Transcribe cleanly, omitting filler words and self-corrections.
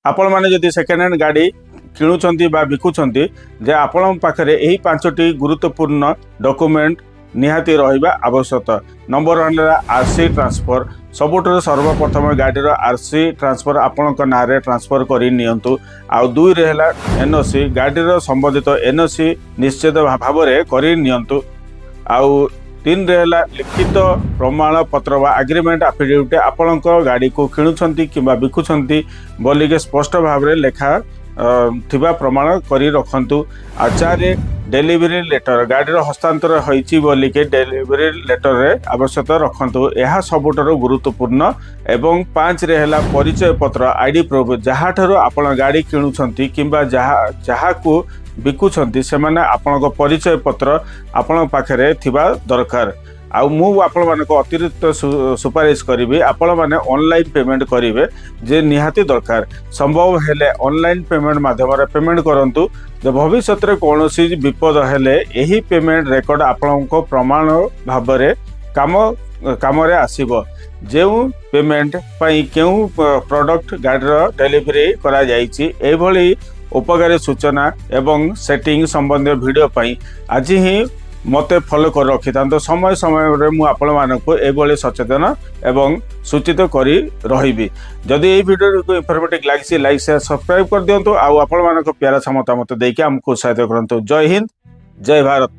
ଆପଣମାନେ ଯଦି second hand ଗାଡ଼ି କିଣୁଛନ୍ତି ବା ବିକୁଛନ୍ତି ଯେ ଆପଣଙ୍କ ପାଖରେ ଏହି ପାଞ୍ଚଟି ଗୁରୁତ୍ୱପୂର୍ଣ୍ଣ ଡକୁମେଣ୍ଟ ନିହାତି ରହିବା ଆବଶ୍ୟକ। ନମ୍ବର 1 ହେଲା ଆର୍ ସି ଟ୍ରାନ୍ସଫର। ସବୁଠାରୁ ସର୍ବପ୍ରଥମ ଗାଡ଼ିର ଆର୍ ସି ଟ୍ରାନ୍ସଫର ଆପଣଙ୍କ ନାଁରେ ଟ୍ରାନ୍ସଫର କରି ନିଅନ୍ତୁ। ଆଉ 2ରେ ହେଲା ଏନ୍ ଓ ସି। ଗାଡ଼ିର ସମ୍ବନ୍ଧିତ ଏନ୍ ଓ ସି ନିଶ୍ଚିତ ଭାବରେ କରି ନିଅନ୍ତୁ। ଆଉ 3ରେ ହେଲା ଲିଖିତ ପ୍ରମାଣପତ୍ର ବା ଆଗ୍ରିମେଣ୍ଟ ଆଫିଡେଭିଟ୍। ଆପଣଙ୍କ ଗାଡ଼ିକୁ କିଣୁଛନ୍ତି କିମ୍ବା ବିକୁଛନ୍ତି ବୋଲିକି ସ୍ପଷ୍ଟ ଭାବରେ ଲେଖା ଥିବା ପ୍ରମାଣ କରି ରଖନ୍ତୁ। ଆଉ 4, ଡେଲିଭରି ଲେଟର। ଗାଡ଼ିର ହସ୍ତାନ୍ତର ହୋଇଛି ବୋଲିକି ଡେଲିଭରି ଲେଟରରେ ଆବଶ୍ୟକ ରଖନ୍ତୁ। ଏହା ସବୁଠାରୁ ଗୁରୁତ୍ୱପୂର୍ଣ୍ଣ। ଏବଂ 5ରେ ହେଲା ପରିଚୟ ପତ୍ର, I D proof. ଯାହାଠାରୁ ଆପଣ ଗାଡ଼ି କିଣୁଛନ୍ତି କିମ୍ବା ଯାହାକୁ ବିକୁଛନ୍ତି, ସେମାନେ ଆପଣଙ୍କ ପରିଚୟ ପତ୍ର ଆପଣଙ୍କ ପାଖରେ ଥିବା ଦରକାର। ଆଉ ମୁଁ ଆପଣମାନଙ୍କୁ ଅତିରିକ୍ତ ସୁପାରିଶ କରିବି, ଆପଣମାନେ ଅନଲାଇନ୍ ପେମେଣ୍ଟ କରିବେ ଯେ ନିହାତି ଦରକାର। ସମ୍ଭବ ହେଲେ ଅନଲାଇନ୍ ପେମେଣ୍ଟ ମାଧ୍ୟମରେ ପେମେଣ୍ଟ କରନ୍ତୁ ଯେ ଭବିଷ୍ୟତରେ କୌଣସି ବିପଦ ହେଲେ ଏହି ପେମେଣ୍ଟ ରେକର୍ଡ଼ ଆପଣଙ୍କ ପ୍ରମାଣ ଭାବରେ କାମରେ ଆସିବ, ଯେଉଁ ପେମେଣ୍ଟ ପାଇଁ କେଉଁ ପ୍ରଡ଼କ୍ଟ ଗାଡ଼ିର ଡେଲିଭରି କରାଯାଇଛି। ଏଭଳି ଉପକାରୀ ସୂଚନା ଏବଂ ସେଟିଂ ସମ୍ବନ୍ଧୀୟ ଭିଡ଼ିଓ ପାଇଁ ଆଜି ହିଁ ମୋତେ ଫଲୋ କରି ରଖିଥାନ୍ତୁ। ସମୟ ସମୟରେ ମୁଁ ଆପଣମାନଙ୍କୁ ଏଭଳି ସଚେତନ ଏବଂ ସୂଚିତ କରି ରହିବି। ଯଦି ଏଇ ଭିଡ଼ିଓକୁ ଇନଫର୍ମେଟିଭ୍ ଲାଗିଛି, ଲାଇକ୍, ସେୟାର, ସବସ୍କ୍ରାଇବ୍ କରିଦିଅନ୍ତୁ ଆଉ ଆପଣମାନଙ୍କ ପ୍ୟାରା ମତାମତ ଦେଇକି ଆମକୁ ଉତ୍ସାହିତ କରନ୍ତୁ। ଜୟ ହିନ୍ଦ, ଜୟ ଭାରତ।